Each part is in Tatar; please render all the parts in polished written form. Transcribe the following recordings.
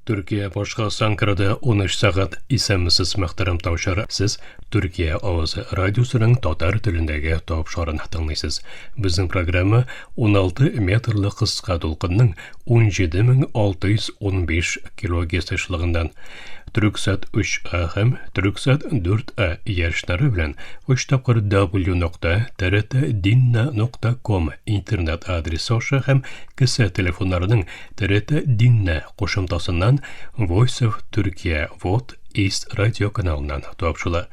Төркия башкаласы Анкарада 13 сәгать. Исәнмесез, мөхтәрәм таушар. Сез Төркия авазы радиосының татар телендәге тапшырын тыңлыйсыз. Безнең программа 16 метрлы кыска дулкынның 17615 килогерц ешлыгыннан Түрксат 3А һәм Түрксат 4А яшьләре белән 3 тапкыр w.trtdinna.com интернет адресы аша һәм кесә телефоннарының TRT Dinle кушымтасыннан Voice of Türkiye Vot East радио каналыннан тапшыла.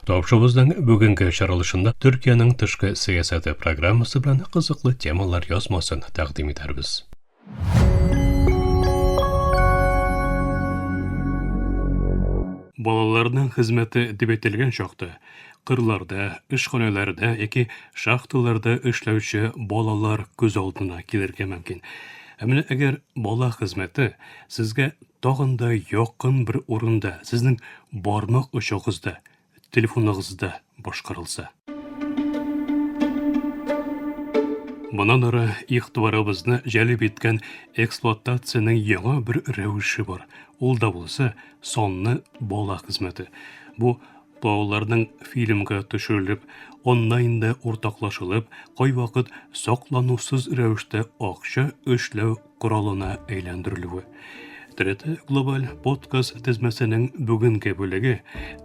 Тапшыбызның бүгенге чаралышында Төркиянең тышкы сәясәте программасы белән кызыклы темалар язмасын тәкъдим итәрбез. Балаларның хезмәте дип әйтелгән чакта, кырларда, эшханәләрдә яки шахталарда эшләүче балалар күз алдына килергә мөмкин. Ә менә әгәр бала хезмәте сезгә тагын да якын бер урында, сезнең бармак очыгызда, телефоныгызда башкарылса. Моннан ары игътибарыбызны җәлеп иткән эксплуатациянең яңа бер рәвеше бар. Ул да булса санлы бала хезмәте. Бу Балаларның фильмга төшерелеп, онлайнда уртаклашылып, кайвакыт сакланусыз рәвештә акча эшләү коралына әйләндерелүе. ТРТ Глобаль подкаст тезмәсенең бүгенге бүлеге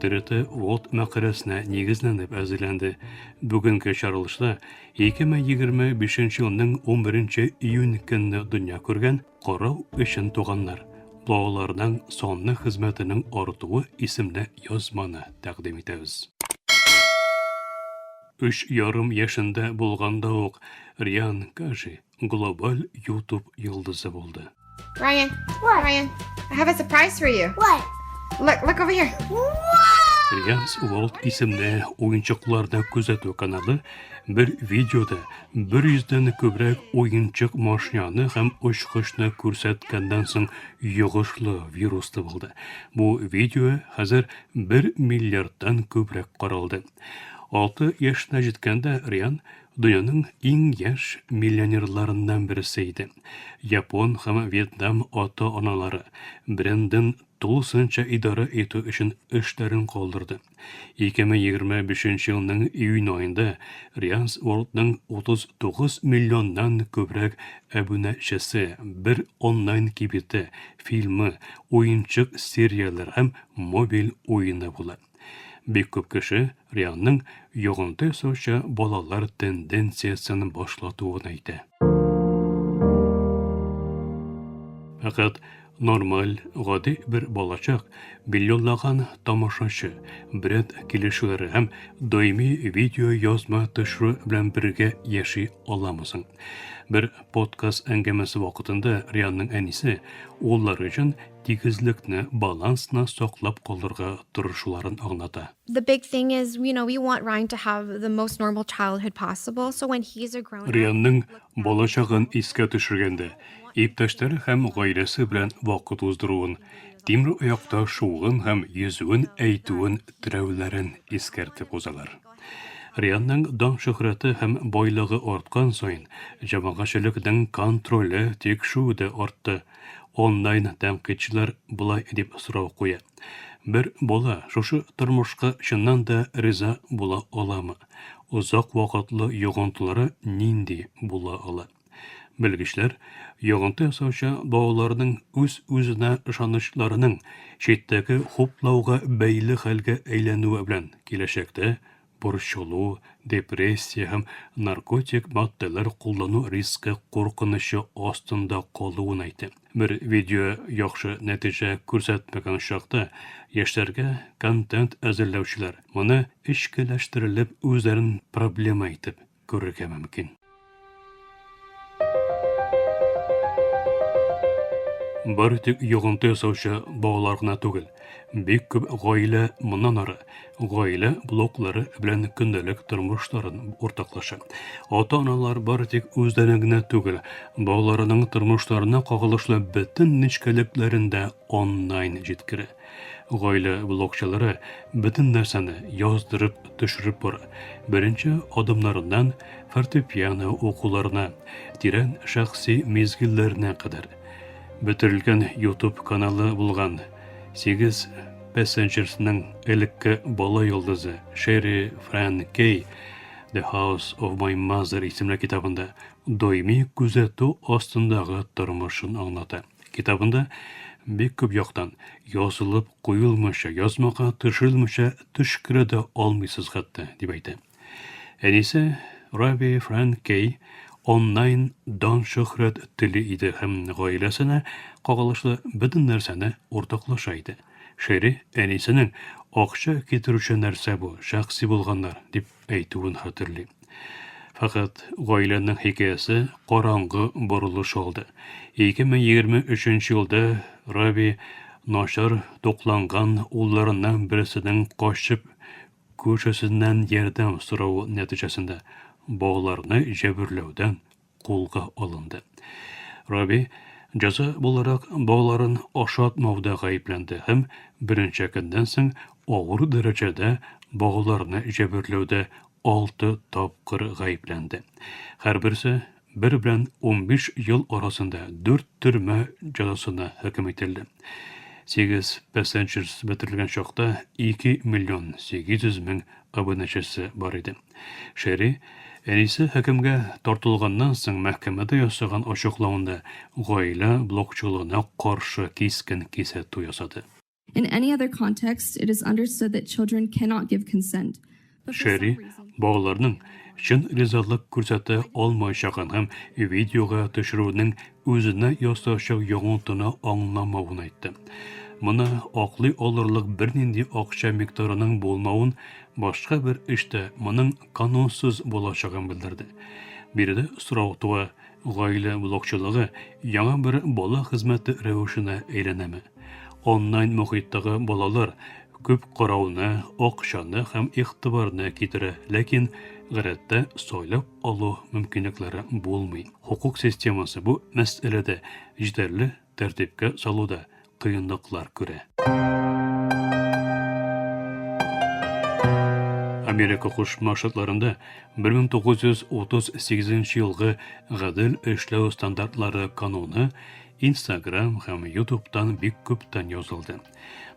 ТРТ World мәкаләсенә нигезләнеп әзерләнде. Бүгенге чаралышта 2025 елның 11 июнь көнне дөнья күргән Карау өчен туганнар, балаларның санлы хезмәтенең артуы исемле язманы тәкъдим итәбез. Өч ярым яшендә булганда ук Риан Кажи глобаль YouTube йолдызы булды. Ryan, What? Ryan, I have a surprise for you. What? Look, look over here. What? Rian's World исемле уенчыкларны күзәтү каналы бер видеода Бер йөздән күбрәк уенчык машинаны һәм очкычны күрсәткәннән соң йогышлы вирус табылды. Бу видео хәзер бер миллиардтан күбрәк каралды. 6 яшенә җиткәндә Риан дөньяның иң яшь миллионерларыннан берсе иде. Япон һәм Вьетнам ата-аналары брендын тулысынча идарә итү өчен эшләрен калдырды. 2025 елның июнь аенда Рианс World-ның 39 миллионнан күбрәк әбүнәчесе, бер онлайн кибете, фильмы, уенчык серияләр һәм мобиль уены була. Бик күп кеше Рианның йогынты ясаучы балалар тенденциясен башлатуын әйтә. Фәкать нормаль, гади бер балачак, миллионлаган тамашачы, бренд килешүләре һәм даими видеоязма төшерү белән бергә яши аламы соң? Бер подкаст әңгәмәсе вакытында Рианның әнисе уллары өчен тигезлекне, балансны саклап калырга тырышуларын аңлата. The big thing is, you know, we want Ryan to have the most normal childhood possible, so when he's a grown up, Рианның балачагын искә төшергәндә, иптәшләре һәм гаиләсе белән вакыт уздыруын, тимер аякта шууын һәм йөзүен әйтүен теләүләрен искәртеп узалар. Рианның дан-шөһрәте һәм байлыгы арткан саен, җәмәгатьчелекнең контроле, тикшүе дә артты. Онлайн тәнкыйтьчеләр болай дип сорау куя. Бер бала шушы тормышка чыннан да риза була аламы? Озак вакытлы йогынтылары нинди була ала? Белгечләр йогынты ясаучы балаларның үз-үзенә ышанычларының читтәге хуплауга бәйле хәлгә әйләнүе белән киләчәктә борчылу, депрессия һәм наркотик матдәләр куллану рискы куркынычы астында калуын әйтә. Бер видео яхшы нәтиҗә күрсәтмәгән очракта, яшьләргә контент әзерләүчеләр моны эчкеләштерелеп үзләрен проблема итеп күрергә мөмкин. Бары тик йогынты ясаучы балалар гына түгел, бик күп гаилә моннан ары гаилә блоглары белән көндәлек тормышларын уртаклаша. Ата-аналар бары тик үзләрен генә түгел, балаларының тормышларына кагылышлы бөтен нечкәлекләрен дә онлайн җиткерә. Гаилә блогчылары бөтен нәрсәне яздырып, төшереп бара. Беренче адымнарыннан фортепиано укуларына, тирән шәхси мизгелләренә кадәр. бетерелгән YouTube каналы булган 8 Passengers-ның элекке бала йолдызы Шерри Фран Кей The House of My Mother исемле китабында даими күзәтү астындагы тормышын аңлата. Китабында бик күп яктан язылып куелмыйча, язмага төшерелмичә төшкерә дә алмыйсыз хәтта, дип әйтә. Әнисе Раби Фрэнк Кей онлайн дан-шөһрәт тели иде һәм гаиләсенә кагылышлы бөтен нәрсәне уртаклаша иде. Шерри әнисенең акча китерүче нәрсә бу, шәхси булганнар, дип әйтүен хәтерли. Фәкать гаиләнең хикәясе караңгы борылыш алды. 2023 елда Раби начар тукланган улларыннан берсенең качып күршесеннән ярдәм соравы нәтиҗәсендә балаларны җәберләүдән кулга алынды. Раби җәза буларак балаларын ашатмауда гаепләнде һәм берничә көннән соң авыр дәрәҗәдә балаларны җәберләүдә алты тапкыр гаепләнде. Һәрберсе бер белән 15 ел арасында дүрт төрмә җәзасына хөкем ителде. 8 Passengers бетерелгән чакта 2 миллион 800 мең абунәчесе бар иде. Шерри, әнисе хөкемгә тартылганнан соң мәхкәмәдә ясаган ачыклавында гаилә блокчылыгына каршы кискен кисәтү ясады. In any other context, it is understood that children cannot give consent. Шерри балаларның чын ризалык күрсәтә алмаячагын һәм видеога төшерүнең үзенә ясаячак йогынтыны аңламавын әйтте. Моны аклый алырлык бернинди акча микъдарының булмавын, башка бер эштә моның канунсыз булачагын белдерде. Биредә сорау туа, гаилә блогчылыгы яңа бер бала хезмәте рәвешенә әйләнәме? Онлайн мохиттагы балалар күп карауны, акчаны һәм игътибарны китерә, ләкин гадәттә сайлап алу мөмкинлекләре булмый. Хокук системасы бу мәсьәләдә җитәрле тәртипкә салуда кыенлыклар күрә. Америка Кушма Штатларында 1938 елгы гадел эшләү стандартлары кануны Instagram һәм YouTube'тан бик күптән язылды.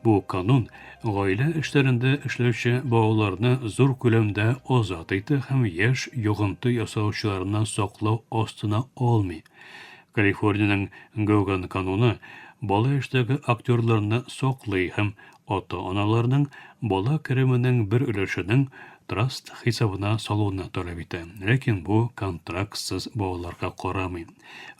Бу канун гаилә эшләрендә эшләүче балаларны зур күләмдә азат итә һәм яшь йогынты ясаучыларны саклау астына алмый. Калифорниянең Гоган кануны бала яшьтәге актерларны саклый һәм ата-аналарның бала кеременең бер өлешенең траст хисабына салуны таләп итә. Ләкин бу контрактсыз балаларга карамый.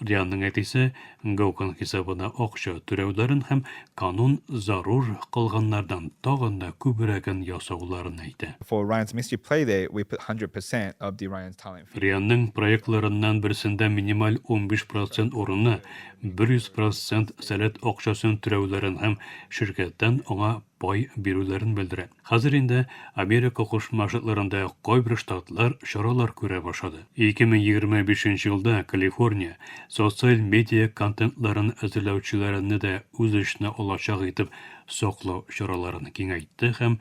Рианның әтисе Гокон хисабына акча түләүләрен һәм канун зарур кылганнардан тагын да күбрәген ясауларын әйтә. For Ryan's Mystery Playdate, we put 100% of the Ryan's Talent fee. Рианның проектларыннан берсендә минималь 15 процент урынына 100 процент сәләт акчасын түләүләрен һәм ширкәттән аңа пай бирүләрен белдерә. Хәзер инде Америка Кушма Штатларында кайбер штатлар чаралар күрә башлады. 2025 елда Калифорния социаль медиа контентларын әзерләүчеләрне дә үз эченә алачак итеп саклау чараларын киңәйтте һәм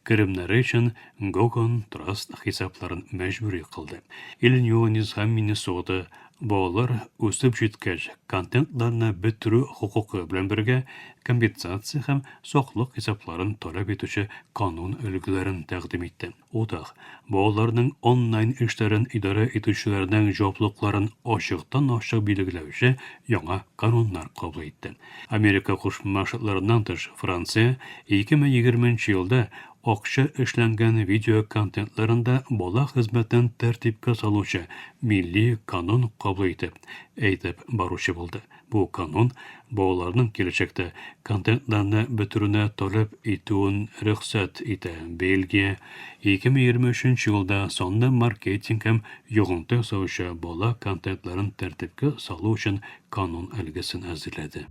керемнәре өчен Гогон Траст хисапларын мәҗбүри кылды. Иллинойс һәм Миннесота Балалар үсеп җиткәч, контентларны бетерү хокукы белән бергә компенсация һәм саклык хисапларын таләп итүче канун өлгеләрен тәкъдим итте. Утах, балаларның онлайн эшләрен идарә итүчеләрнең җаваплылыкларын ачыктан-ачык билгеләүче яңа кануннар кабул итте. Америка Кушма Штатларыннан тыш, Франция 2020 нче елда акча эшләнгән видео контентларында бала хезмәтен тәртипкә салучы милли канун кабул итеп, әйтеп баручы булды. Бу канун балаларның киләчәктә контентларны бетерүне таләп итүен рөхсәт итә. Бельгия 2023 елда санлы маркетинг һәм йогынты ясаучы бала контентларын тәртипкә салу өчен канун өлгесен әзерләде.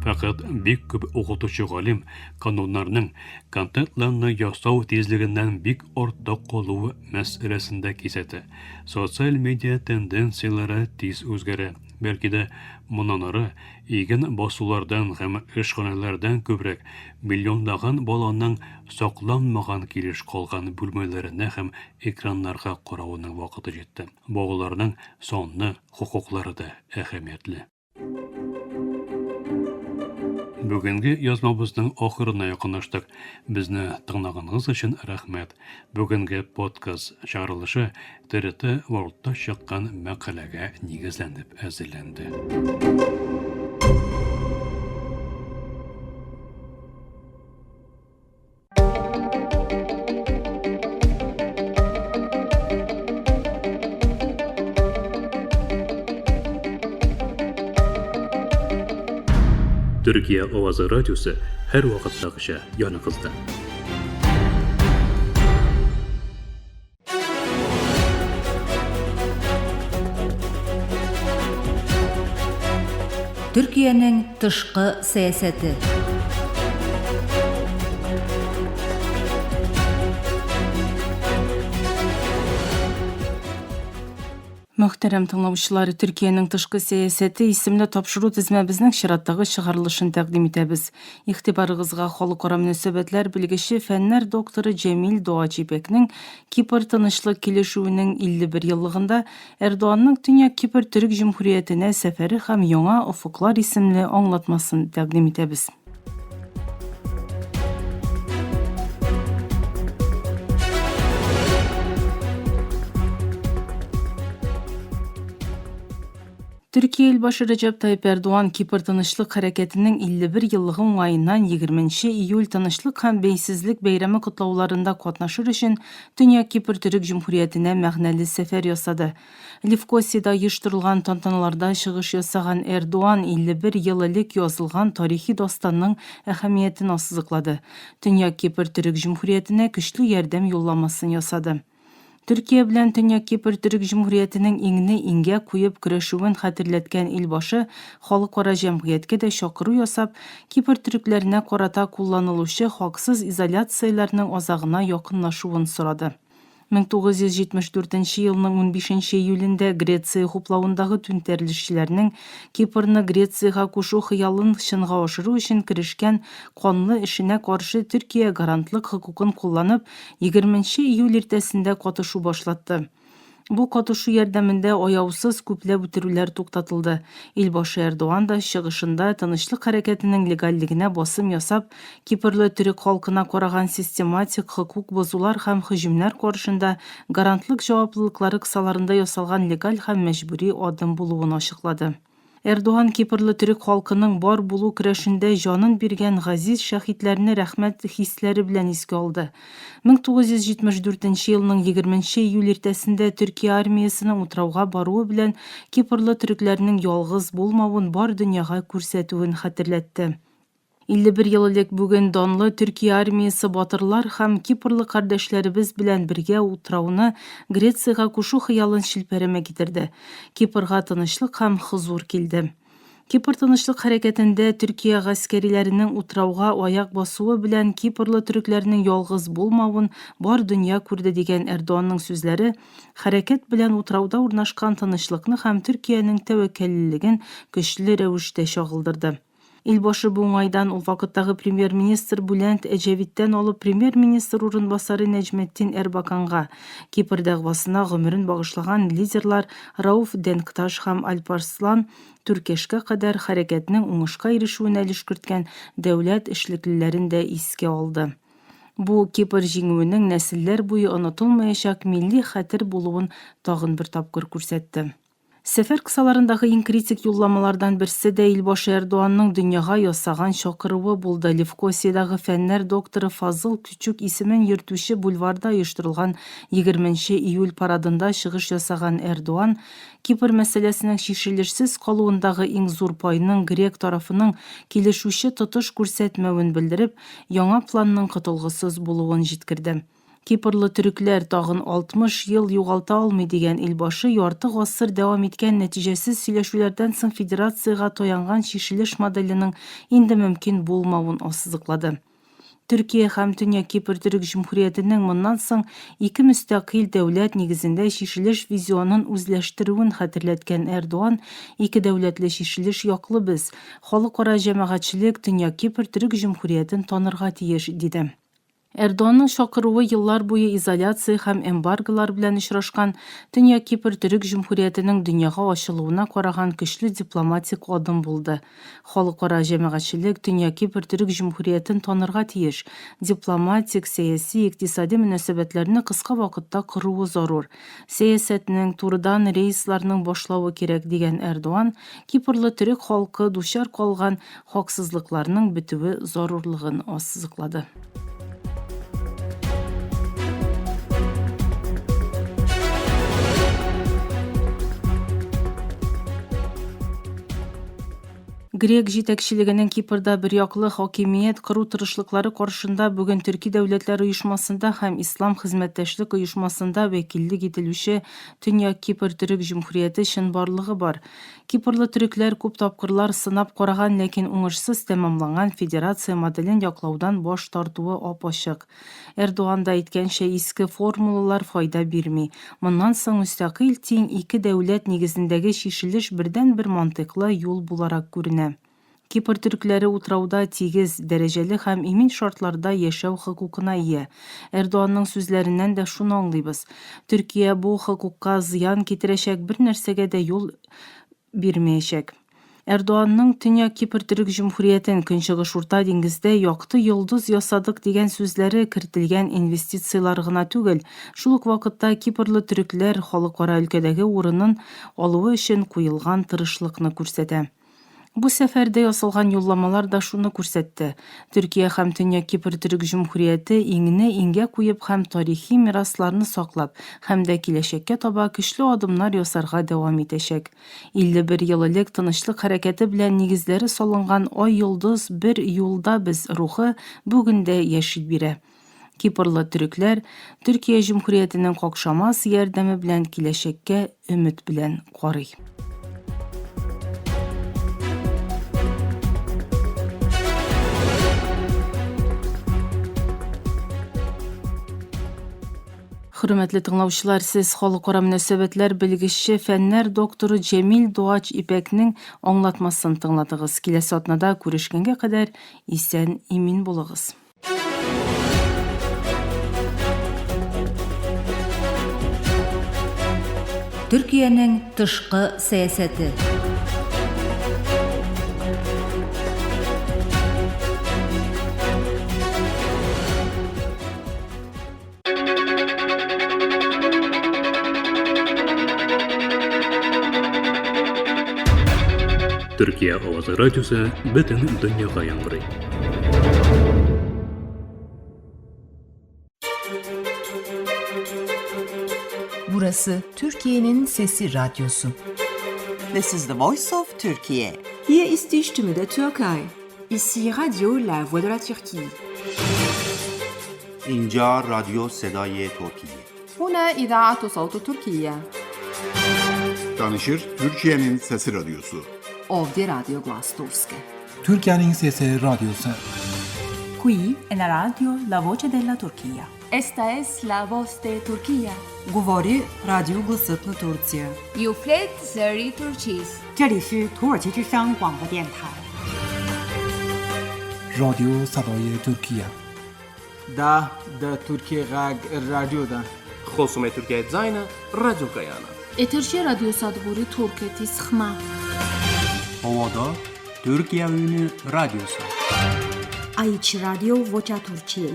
Фәкать бик күп укытучы галим кануннарның контентларны ясау тизлегеннән бик артта калуы мәсьәләсен дә кисәтә. Социаль медиа тенденцияләре тиз үзгәрә. Бәлки дә, моннан ары, иген басулардан һәм эшханәләрдән күбрәк миллионлаган баланың сакланмаган килеш калган бүлмәләренә һәм экраннарга каравының вакыты җитте. Балаларның санлы хокуклары да әһәмиятле. Бүгенге язмабызның ахырына якынлаштык. Безне тыңлаганыгыз өчен рәхмәт. Бүгенге подкаст чыгарылышы ТРТ World-та чыккан мәкаләгә нигезләнеп әзерләнде. Төркия авазы радиосы һәрвакыттагыча яныгызда. Төркиянең тышкы сәясәте. Мөхтәрәм тыңлаучылар, Төркиянең тышкы сәясәте исемле тапшыру тезмәбезнең чираттагы чыгарылышын тәкъдим итәбез. Игътибарыгызга халыкара мөнәсәбәтләр белгече, фәннәр докторы Җәмил Доачипекнең Кипр тынычлык килешүенең 51 еллыгында Эрдоганның Төньяк Кипр Төрек Җөмһүриятенә сәфәре һәм яңа офыклар исемле аңлатмасын тәкъдим итәбез. Төркия илбашы Рәҗәп Тайип Эрдоган Кипр тынычлык хәрәкәтенең 51 еллыгы уңаеннан 20 июль тынычлык һәм бәйсезлек бәйрәме котлауларында катнашыр өчен Төньяк Кипр Төрек Җөмһүриятенә мәгънәле сәфәр ясады. Левкосида оештырылган тантаналарда чыгыш ясаган Эрдоган 51 ел элек язылган тарихи дастанның әһәмиятен ассызыклады. Төньяк Кипр Төрек Җөмһүриятенә көчле ярдәм юлламасын ясады. Төркия белән Төньяк Кипр Төрек Җөмһүриятенең иңне иңгә куеп көрәшүен хәтерләткән илбашы халыкара җәмгыятькә дә чакыру ясап, Кипр төрекләренә карата кулланылучы хаксыз изоляцияләрнең азагына якынлашуын сорады. 1974 нче елның унбишенче июлендә Греция хуплавындагы түнтәрелешчеләрнең Кипрны Грециягә кушу хыялын чынга ашыру өчен керешкән канлы эшенә каршы Төркия гарантлык хокукын кулланып, егерменче июль иртәсендә катышу башлатты. Бу катышу ярдәмендә аяусыз күпләп үтерүләр туктатылды. Илбашы Эрдоган да чыгышында тынычлык хәрәкәтенең легальлегенә басым ясап, Кипрлы төрек халкына караган систематик хокук бозулар һәм һөҗүмнәр каршында гарантлык җаваплылыклары кысаларында ясалган легаль һәм мәҗбүри адым булуын ачыклады. Эрдоган кипрлы төрек халкының бар булу көрәшендә җанын биргән газиз шәһитләрне рәхмәт хисләре белән искә алды. 1974 нче елның 20 нче июль иртәсендә Төркия армиясенең утрауга баруы белән кипрлы төрекләрнең ялгыз булмавын бар дөньяга күрсәтүен хәтерләтте. 51 ел элек бүген данлы Төркия армиясе батырлар һәм кипрлы кардәшләребез белән бергә утрауны Грециягә кушу хыялын челпәрәмә китерде. Кипрга тынычлык һәм хозур килде. Кипр тынычлык хәрәкәтендә Төркия гаскәриләренең утрауга аяк басуы белән кипрлы төрекләрнең ялгыз булмавын бар дөнья күрде дигән Эрдоганның сүзләре хәрәкәт белән утрауда урнашкан тынычлыкны һәм Төркиянең тәвәккәллелеген көчле рәвештә чагылдырды. Илбашы бу уңайдан ул вакыттагы премьер-министр Бүләнт Әҗәвиттән алып премьер-министр урынбасары Нәҗметдин Эрбаканга, Кипр дәгъвасына гомерен багышлаган лидерлар Рауф Денкташ һәм Альпарслан Түркешкә кадәр хәрәкәтнең уңышка ирешүенә өлеш керткән дәүләт эшлеклеләрен дә искә алды. Бу Кипр җиңүенең нәселләр буе онытылмаячак милли хәтер булуын тагын бер тапкыр күрсәтте. Сәфәр кысаларындагы иң критик юлламалардан берсе дә Илбашы Эрдоганның дөньяга ясаган чакыруы булды. Левкосиядагы фәннәр докторы Фазыл Күчүк исемен йөртүче бульварда оештырылган егерменче июль парадында чыгыш ясаган Эрдоан Кипр мәсьәләсенең чишелешсез калуындагы иң зур пайның грек тарафының килешүче тотыш күрсәтмәвен белдереп, яңа планның котылгысыз булуын җиткерде. Кипрлы төрекләр тагын 60 ел югалта алмый, дигән илбашы ярты гасыр дәвам иткән нәтиҗәсез сөйләшүләрдән соң федерациягә таянган чишелеш моделенең инде мөмкин булмавын ассызыклады. Төркия һәм Төньяк Кипр Төрек Җөмһүриятенең моннан соң ике мөстәкыйль дәүләт нигезендә чишелеш визионын үзләштерүен хәтерләткән Эрдоан, Ике дәүләтле чишелеш яклы без. Халыкара җәмәгатьчелек Төньяк Кипр Төрек Җөмһүриятен танырга тиеш, диде. Эрдоанның чакыруы еллар буе изоляция һәм эмбарголар белән очрашкан Төньяк Кипр Төрек Җөмһүриятенең дөньяга ачылуына караган көчле дипломатик адым булды. Халыкара җәмәгатьчелек Төньяк Кипр Төрек Җөмһүриятен танырга тиеш. Дипломатик, сәяси, икътисади мөнәсәбәтләрне кыска вакытта коруы зарур. Сәясәтнең, турыдан рейсларның башлавы кирәк, дигән Эрдоан, кипрлы төрек халкы дучар калган хаксызлыкларның бетүе зарурлыгын ассызыклады. Грек җитәкчелегенең Кипрда берьяклы хакимият кору тырышлыклары каршында бүген Төрки дәүләтләр оешмасында һәм Ислам хезмәттәшлек оешмасында вәкиллек ителүче Төньяк Кипр Төрек Җөмһүрияте чынбарлыгы бар. Кипрлы төрекләр күп тапкырлар сынап караган, ләкин уңышсыз тәмамланган федерация моделен яклаудан баш тартуы ап-ачык. Эрдоган да әйткәнчә, иске формулалар файда бирми. Моннан соң мөстәкыйль тиң ике дәүләт нигезендәге чишелеш бердәнбер мантыйклы юл буларак күренә. Кипр төрекләре утрауда тигез, дәрәҗәле һәм имин шартларда яшәү хокукына ия. Эрдоганның сүзләреннән дә шуны аңлыйбыз. Төркия бу хокукка зыян китерәчәк бернәрсәгә дә юл бирмәячәк. Эрдоганның Төньяк Кипр Төрек Җөмһүриятен Көнчыгыш Урта диңгездә якты йолдыз ясадык дигән сүзләре кертелгән инвестицияләр гына түгел, шул ук вакытта кипрлы төрекләр халыкара өлкәдәге урынын алуы өчен куелган тырышлыкны күрсәтә. Бу сәфәрдә ясалган юлламалар да шуны күрсәтте. Төркия һәм Төньяк Кипр Төрек Җөмһүрияте иңне иңгә куеп һәм тарихи мирасларны саклап, һәм дә киләчәккә таба көчле адымнар ясарга дәвам итәчәк. 51 ел элек тынычлык хәрәкәте белән нигезләре салынган Ай-йолдыз бер юлда без рухы бүген дә яши бирә. Кипрлы төрекләр Төркия Җөмһүриятенең какшамас ярдәме белән киләчәккә өмет белән карый. Хөрмәтле тыңлаучылар, сез халыкара мөнәсәбәтләр белгече, фәннәр докторы Җәмил Дуач Ипәкнең аңлатмасын тыңладыгыз. Киләсе атнада күрешкәнгә кадәр исән имин булыгыз. Төркиянең тышкы сәясәте. Төркия авазы радиосы бөтен дөньяга яңгырый. Burası Türkiye'nin Sesi Radyosu. This is the Voice of Türkiye. Hier ist die Stimme der Türkei. Ici Radio La Voix de la Turquie. اینجا رادیو صدای ترکیه. هنا إذاعة صوت تركيا. Danışır Türkiye'nin Sesi Radyosu. Ovdje Radio Glas Turske. Türkiye'nin Sesi Radyosu. Qui è la radio La Voce della Turchia. Esta es la voz de Turquía. Говори радио гласът на Турция. Ju flet zëri i Turqisë. 这里是土耳其之声广播电台。 رادیو صدای ترکیه. دا د ترکیې غږ رادیو ده. խոսում է Թուրքիայի ձայնը, ռադիոկայանը։ Եթերշի ռադիոսադգուրի Թուրքեթիս խմա։ Ovada Türkiye Ünlü Radyosu. Aici Radio Vocea Turciei.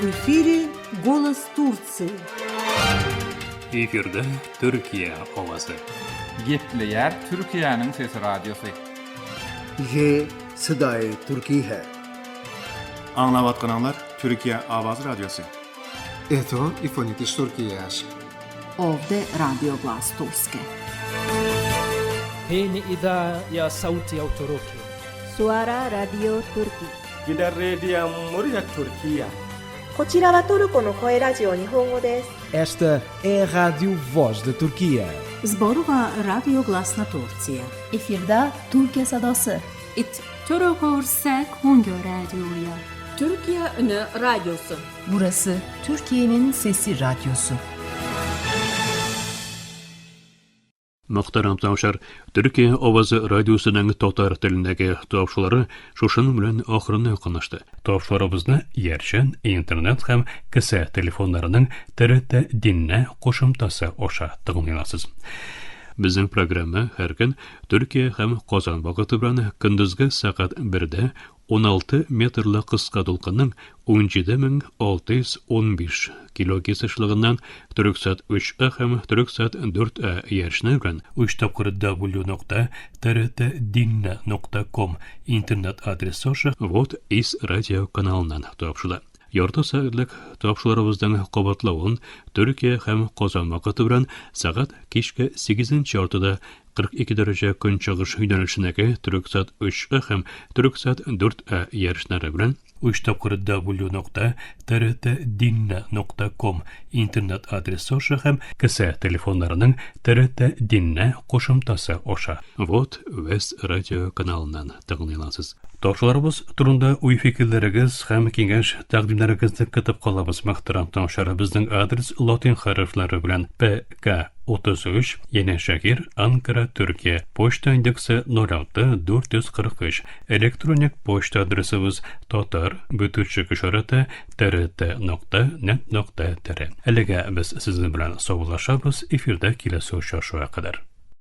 В эфире «Голос Турции». Efirde Türkiye Ovası. Gepleýär Türkiýäniň Sesi Radiosy. ये सदाए तुर्की है Anlavatkananlar Türkiye Avaz Radyosu. Εδώ η φωνή της Τουρκίας. Ovde Radio Glas Turske. Hii ni idhaa ya sauti ya Uturuki. Suara Radio Turki. Gidan rediyon muryar Turkiya. こちらはトルコの声ラジオ日本語です。 Esta é a Rádio Voz da Turquia. Zborova Radio Glasna Turcije. Efirde Türkiye Sadası. It Türk Radyoya. Türkiye Ünü Radyosu. Burası Türkiye'nin Sesi Radyosu. Мөхтәрәм тыңлаучылар, Төркия авазы радиосының татар телендәге тавышлары шушының белән ахырына якынлашты. Тавышларыбызны иярчен интернет һәм кесә телефоннарының ТРТ Динне кушымтасы аша тыңлый аласыз. Безнең программа һәр көн Төркия һәм Казан вакыты белән көндезге сәгать 1дә 16 метрлы кыска дулкынның 17615 килогерц ешлыгыннан Төрексат 3А һәм Төрексат 4А иярчене белән 3 тапкыр w.trtdinne.com интернет адресы аша Вот из радио каналыннан тапшыла. Ярты сәгатьлек тапшыруларыбызның кабатлавын Төркия һәм Казан вакыты белән сәгать кичке 8 яртыда 42 дәрәҗә көнчыгыш юнәлешендәге Төрексат 3А һәм Төрексат 4А иярченнәре белән 3 тапкыр w.trtdinne.com интернет адресы аша һәм кесә телефоннарының ТРТ Динне кушымтасы аша Вот Вест радио каналыннан тыңлый аласыз. Тапшыруларыбыз турында уй-фикерләрегез һәм киңәш тәкъдимнәрегезне көтеп калабыз. Мөхтәрәм тыңлаучылар, безнең адрес латин хәрефләре белән ПК 33 Yenişehir, Ankara, Türkiye. Poçta indeksi 06 443. Elektronik poçta adresimiz tatar бүтүчек ишарәте trt.net.tr. Әлегә без сезнең белән саубуллашабыз. Эфирдә киләсе очрашуга кадәр.